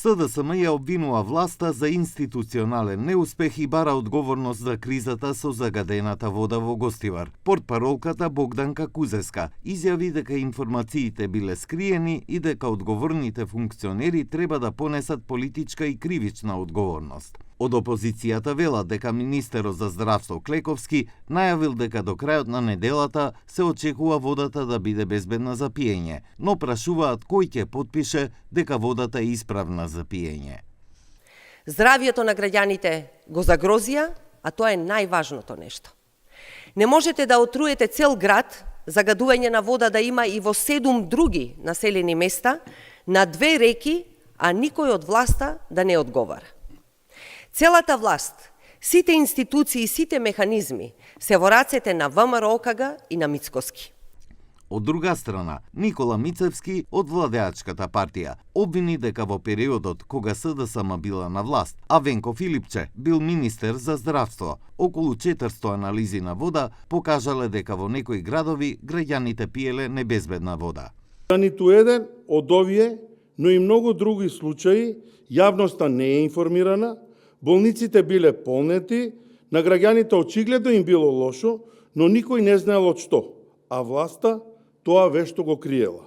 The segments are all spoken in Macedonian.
СДСМ ја обвинува власта за институционален неуспех и бара одговорност за кризата со загадената вода во Гостивар. Портпаролката Богданка Кузеска изјави дека информациите биле скриени и дека одговорните функционери треба да понесат политичка и кривична одговорност. Од опозицијата велат дека министерот за здравство Клековски најавил дека до крајот на неделата се очекува водата да биде безбедна за пиење, но прашуваат кој ќе потпише дека водата е исправна за пиење. Здравието на граѓаните го загрозија, а тоа е најважното нешто. Не можете да отруете цел град, загадување на вода да има и во 7 други населени места, на 2 реки, а никој од власта да не одговара. Целата власт, сите институции и сите механизми се во рацете на ВМРО-ОКГ и на Мицкоски. Од друга страна, Никола Мицевски од владеачката партија обвини дека во периодот кога СДСМ била на власт, а Венко Филипче бил министер за здравство, околу 400 анализи на вода покажале дека во некои градови граѓаните пиеле небезбедна вода. Ниту еден од овие, но и многу други случаи, јавноста не е информирана, болниците биле полнети, на граѓаните очигледно им било лошо, но никој не знаел од што, а власта тоа вешто го криела.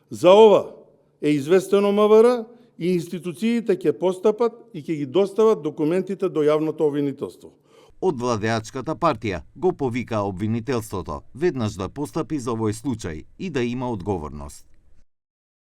За ова е известено МВР и институциите ќе постапат и ќе ги достават документите до јавното обвинителство. Од владеачката партија го повика обвинителството веднаш да постапи за овој случај и да има одговорност.